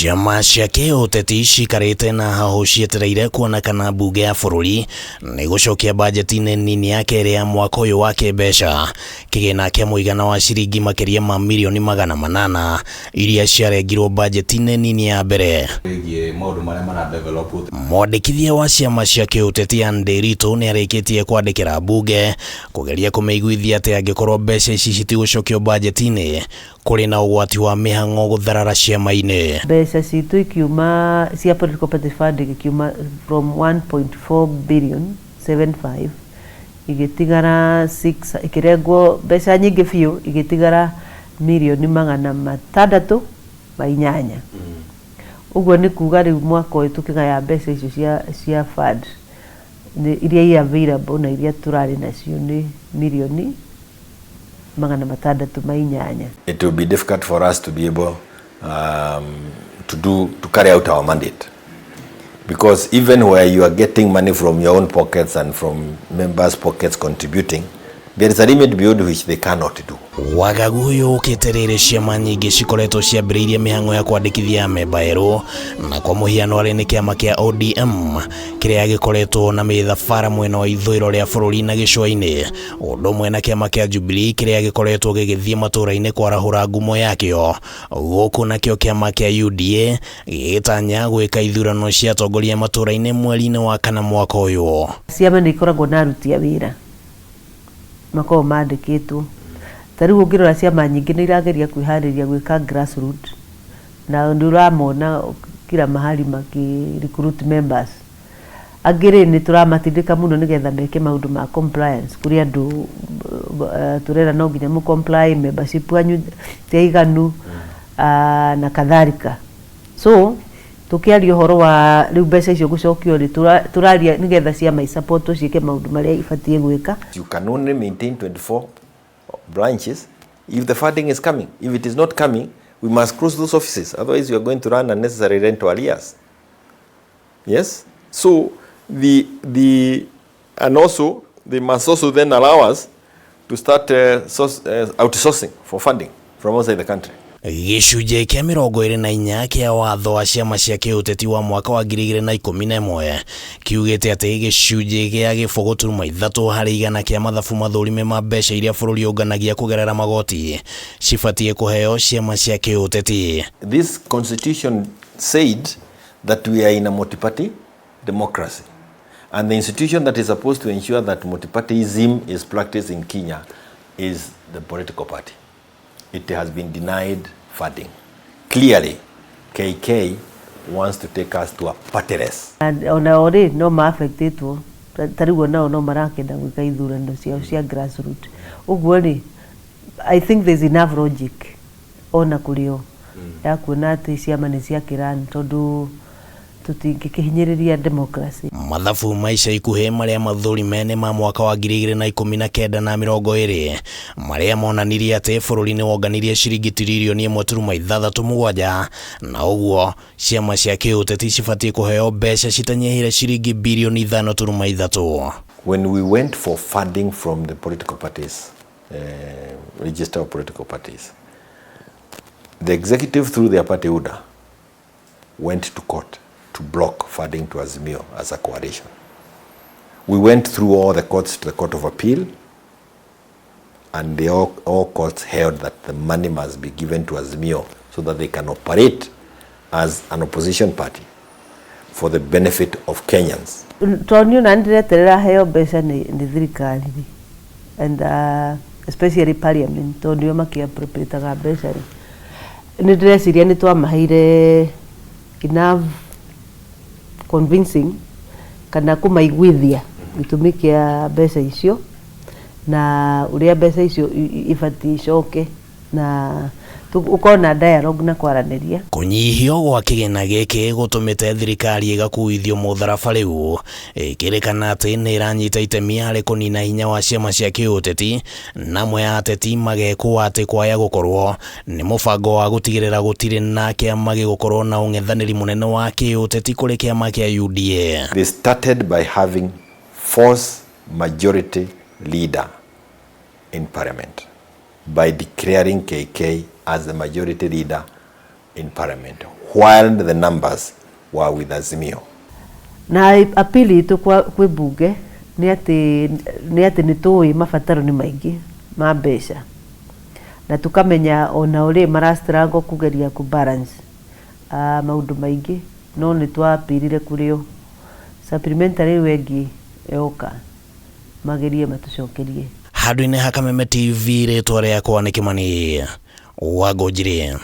Ciama cia kĩũteti cikarĩte na hahũ cietereire kuona kana mbunge ya bũrũri nĩ gũcokia bajeti-inĩ nini ya kerĩ ya mwaka ũyũ wa kĩmbeca kĩgĩna kĩa mũigana wa ciringi makĩria ma mirioni 800 iria ciarengirwo bajeti-inĩ nini ya mbere. Wĩgiĩ maũndũ marĩa mara develop. Mwandĩkithia wa ciama cia kĩũteti Anne Ndiritu nĩ arĩkĩtie kwandĩkĩra mbunge kũgeria kũmĩiguithia atĩ angĩkorwo mbeca ici citigũcokio bajeti-inĩ, kũrĩ na ũgwati wa mĩhang'o gũtharara ciama-inĩ. Mbeca citũ ikiuma cia political party funding ikiuma from 1.4 billion 75 igĩtigara 6, ikĩrengwo mbeca nyingĩ biũ, igĩtigara mirioni 608. Ũguo nĩ kuga rĩu mwaka ũyũ tũkĩgaya mbeca icio cia fund nĩ iria i available na iria tũrarĩ nacio nĩ mirioni 608. It will be difficult for us to be able to carry out our mandate, because even where you are getting money from your own pockets and from members' pockets contributing, there is a limit beyond which they cannot do. Wagagu ũyũ ũkĩte rĩrĩ ciama nyingĩ cikoretwo ciambĩrĩirie mĩhang'o ya kwandĩkithia amemba erũ, na kwa mũhiano arĩ nĩ kĩama kĩa ODM kĩrĩa gĩkoretwo na mĩthabara mwena wa ithũĩro rĩa bũrũri na gĩcũa-inĩ, ũndũ ũmwe na kĩama kĩa Jubilee kĩrĩa gĩkoretwo gĩgĩthiĩ matũũra-inĩ kwarahũra ngumo yakĩo, gũkũ nakĩo kĩama kĩa UDA gĩgĩtanya gwĩka ithurano cia atongoria matũũra-inĩ mweri-inĩ wa kana mwaka ũyũ. Ciama nĩ ikoragwo na aruti a wĩra makoragwo mandĩkĩtwo. Ta rĩu ũngĩrora, ciama nyingĩ nĩ irageria kwĩharĩria gwĩka grassroot, na nĩ ũramona kila mahali maki recruit members. Angĩ rĩ, nĩ tũramatindĩka mũno nĩgetha meke maũndũ ma compliance kũrĩ andũ tũrera no nginya mũ comply, membership wanyu ti aiganu na kadhalika. So tukiaria ũhoro wa rĩu mbeca icio gũcokio rĩ, tũraria nĩgetha ciama isupportwo ciĩke maũndũ marĩa ibatiĩ gwĩka. You can only maintain 24 branches if the funding is coming. If it is not coming, we must close those offices. Otherwise, you are going to run unnecessary rental arrears. Yes? So, and also, they must also then allow us to start outsourcing for funding from outside the country. Gĩcunjĩ kĩa 24 kĩa watho wa ciama cia kĩũteti wa mwaka wa 2011 kiugĩte atĩ gĩcunjĩ gĩa 0.3% kĩa mathabu mathũrime ma mbeca iria bũrũri ũnganagia kũgerera magoti cibatiĩ kũheo ciama cia kĩũteti. This constitution said that we are in a multi-party democracy. And the institution that is supposed to ensure that multipartyism is practiced in Kenya is the political party. It has been denied funding. Clearly, KK wants to take us to a partyless. Ona o rĩ, no ma-affectĩtwo. Ta rĩu onao no marakenda gwĩka ithurano ciao cia grassroot. Ũguo rĩ, I think there's enough logic ona kũrĩ o ya kuona atĩ ciama nĩ ciakĩrani, tondũ tũtingĩkĩhinyĩrĩria democracy. Mathabu ma ica ikuhĩ marĩa mathũrime nĩ ma mwaka wa 2019 na 20 marĩa monanirie atĩ bũrũri nĩ wonganirie ciringi tiririoni 1.67, na ũguo ciama cia kĩũteti cibatiĩ kũheo mbeca citanyihĩire ciringi birioni 5.3. When we went for funding from the political parties, register of political parties, the executive through their party UDA went to court to block funding to Azimio as a coalition. We went through all the courts to the Court of Appeal, and all courts held that the money must be given to Azimio so that they can operate as an opposition party for the benefit of Kenyans. Tondũ niĩ ona nĩndĩreterera heo mbeca nĩ thirikari rĩ, and especially parliament, tondũ nĩo makĩ-appropriataga mbeca rĩ, nĩ ndĩreciria nĩ twamaheire enough convincing kana kũmaiguithia gĩtũmi kĩa mbeca icio na ũrĩa mbeca icio ibatiĩ icoke, na ũkorwo na dialogue na kwaranĩria. Kũnyihio gwa kĩgĩna gĩkĩ gũtũmĩte thirikari ĩgakuithio mũtharaba rĩu ĩkĩrĩkana atĩ nĩ ĩranyita itemi harĩ kũnina hinya wa ciama cia kĩũteti, na amwe a ateti magekwo atĩ kwaya gũkorwo nĩ mũbango wa gũtigĩrĩra gũtirĩ na kĩama gĩgũkorwo na ũng'ethanĩri mũnene wa kĩũteti kũrĩ kĩama kĩa UDA. They started by having false majority leader in parliament by declaring KK as the majority leader. in parliament while the numbers were with Azimio. Na appeal itũ kwĩ bunge nĩ atĩ nĩ tũĩ mabataro nĩ maingĩ ma mbeca, na tũkamenya ona ũrĩ mara struggle kũgeria kũ balance maũndũ maingĩ, no nĩ twapirire kũrĩ o supplementary ĩyo ĩngĩ yoka magerie matũcokerie. Handũ-inĩ ha Kameme TV, rĩtwa rĩakwa nĩ Kĩmani Wangũnjiri.